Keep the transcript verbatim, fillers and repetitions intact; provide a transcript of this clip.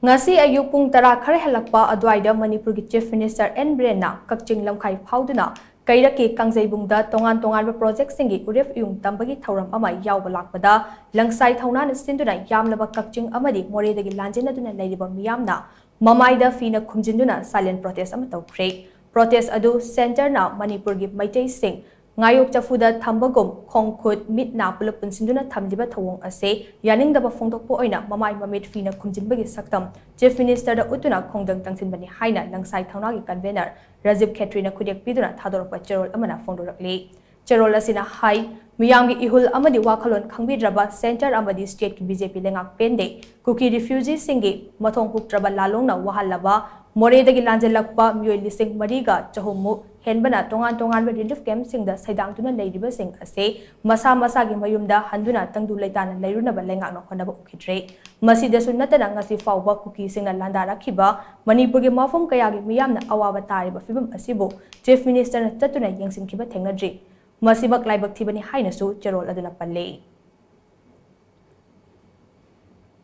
ꯉꯁꯤ ꯑꯌꯨꯛ ꯄꯨꯡ ꯇꯔꯥ ꯈꯔ ꯍꯦꯜꯂꯛꯄ ꯑꯗꯨꯋꯥꯏꯗ ꯃꯅꯤꯄꯨꯔꯒꯤ Chief Minister ꯑꯦꯟ ꯕꯤꯔꯦꯟꯅ ꯀꯛꯆꯤꯡ ꯂꯝꯈꯥꯏ ꯐꯥꯎꯗꯨꯅ ꯀꯩꯔꯛꯀꯤ ꯀꯥꯡꯖꯩꯕꯨꯡꯗ ꯇꯣꯉꯥꯟ ꯇꯣꯉꯥꯟꯕ projectꯁꯤꯡꯒꯤ ꯎꯔꯦꯞ ꯎꯌꯨꯡ ꯇꯝꯕꯒꯤ ꯊꯧꯔꯝ ꯑꯃ ꯌꯥꯎꯕ ꯂꯥꯛꯄꯗ ꯂꯪꯁꯥꯏ ꯊꯧꯅꯥꯅ ꯁꯤꯟꯗꯨꯅ ꯌꯥꯝꯂꯕ ꯀꯛꯆꯤꯡ ꯑꯃꯗꯤ ꯃꯣꯔꯦꯗꯒꯤ ꯂꯥꯟꯖꯦꯟꯅꯗꯨꯅ ꯂꯩꯔꯤꯕ ꯃꯤꯌꯥꯝꯅ ꯃꯃꯥꯏꯗ ꯐꯤꯅ ꯈꯨꯝꯖꯤꯟꯗꯨꯅ silent protest ꯑꯃ ꯇꯧꯈ꯭ꯔꯦ꯫ Protest ꯑꯗꯨ centreꯅ ꯃꯅꯤꯄꯨꯔꯒꯤ ꯃꯩꯇꯩꯁꯤꯡ ꯉꯥꯌꯣꯛ ꯆꯐꯨꯗ ꯊꯝꯕꯒꯨꯝ ꯈꯣꯡ ꯈꯨꯠ ꯃꯤꯠ ꯅꯥ ꯄꯨꯂꯞ ꯄꯨꯟꯁꯤꯟꯗꯨꯅ ꯊꯝꯂꯤꯕ ꯊꯧꯑꯣꯡ ꯑꯁꯤ ꯌꯥꯅꯤꯡꯗꯕ ꯐꯣꯡꯗꯣꯛꯄ ꯑꯣꯏꯅ ꯃꯃꯥꯏ ꯃꯃꯤꯠ ꯐꯤꯅ ꯈꯨꯝꯖꯤꯟꯕꯒꯤ ꯁꯛꯇꯝ Chief Ministerꯗ ꯎꯠꯇꯨꯅ ꯈꯣꯡꯗꯪ ꯇꯪꯁꯤꯟꯕꯅꯤ ꯍꯥꯏꯅ ꯂꯪꯁꯥꯏ ꯊꯧꯅꯥꯒꯤ convener ꯔꯥꯖꯤꯕ ꯈꯦꯇ꯭ꯔꯤꯅ ꯈꯨꯗꯦꯛ ꯄꯤꯗꯨꯅ ꯊꯥꯗꯣꯔꯛꯄ ꯆꯦꯔꯣꯜ ꯑꯃꯅ ꯐꯣꯡꯗꯣꯔꯛꯂꯤ꯫ ꯆꯦꯔꯣꯜ ꯑꯁꯤꯅ ꯍꯥꯏ, ꯃꯤꯌꯥꯝꯒꯤ ꯏꯍꯨꯜ ꯑꯃꯗꯤ ꯋꯥꯈꯜꯂꯣꯟ ꯈꯪꯕꯤꯗ꯭ꯔꯕ centre ꯑꯃꯗꯤ stateꯀꯤ BJP ꯂꯩꯉꯥꯛ ꯄꯦꯟꯗꯦ꯫ ꯀꯨꯀꯤ refugeeꯁꯤꯡꯒꯤ ꯃꯊꯣꯡ ꯍꯨꯛꯇ꯭ꯔꯕ ꯂꯥꯜꯂꯣꯡꯅ ꯋꯥꯍꯜꯂꯕ ꯃꯣꯔꯦꯗꯒꯤ ꯂꯥꯟꯖꯦꯜꯂꯛꯄ ꯃꯤꯑꯣꯏ ꯂꯤꯁꯤꯡ ꯃꯔꯤꯒ ꯆꯍꯨꯝꯃꯨꯛ ꯍꯦꯟꯕꯅ ꯇꯣꯉꯥꯟ ꯇꯣꯉꯥꯟꯕ relief campꯁꯤꯡꯗ ꯁꯩꯗꯥꯡꯗꯨꯅ ꯂꯩꯔꯤꯕꯁꯤꯡ ꯑꯁꯤ ꯃꯁꯥ ꯃꯁꯥꯒꯤ ꯃꯌꯨꯝꯗ ꯍꯟꯗꯨꯅ ꯇꯪꯗꯨ ꯂꯩꯇꯥꯅ ꯂꯩꯔꯨꯅꯕ ꯂꯩꯉꯥꯛꯅ ꯍꯣꯠꯅꯕ ꯎꯈꯤꯗ꯭ꯔꯦ꯫ ꯃꯁꯤꯗꯁꯨ ꯅꯠꯇꯅ ꯉꯁꯤ ꯐꯥꯎꯕ ꯀꯨꯀꯤꯁꯤꯡꯅ ꯂꯥꯟꯗꯥꯔꯛꯈꯤꯕ ꯃꯅꯤꯄꯨꯔꯒꯤ ꯃꯐꯝ ꯀꯌꯥꯒꯤ ꯃꯤꯌꯥꯝꯅ ꯑꯋꯥꯕ ꯇꯥꯔꯤꯕ ꯐꯤꯕꯝ ꯑꯁꯤꯕꯨ Chief Ministerꯅ ꯆꯠꯇꯨꯅ ꯌꯦꯡꯁꯤꯟꯈꯤꯕ ꯊꯦꯡꯅꯗ꯭ꯔꯤ꯫ ꯃꯁꯤꯃꯛ ꯂꯥꯏꯕꯛ ꯊꯤꯕꯅꯤ ꯍꯥꯏꯅꯁꯨ ꯆꯦꯔꯣꯜ ꯑꯗꯨꯅ ꯄꯜꯂꯤ꯫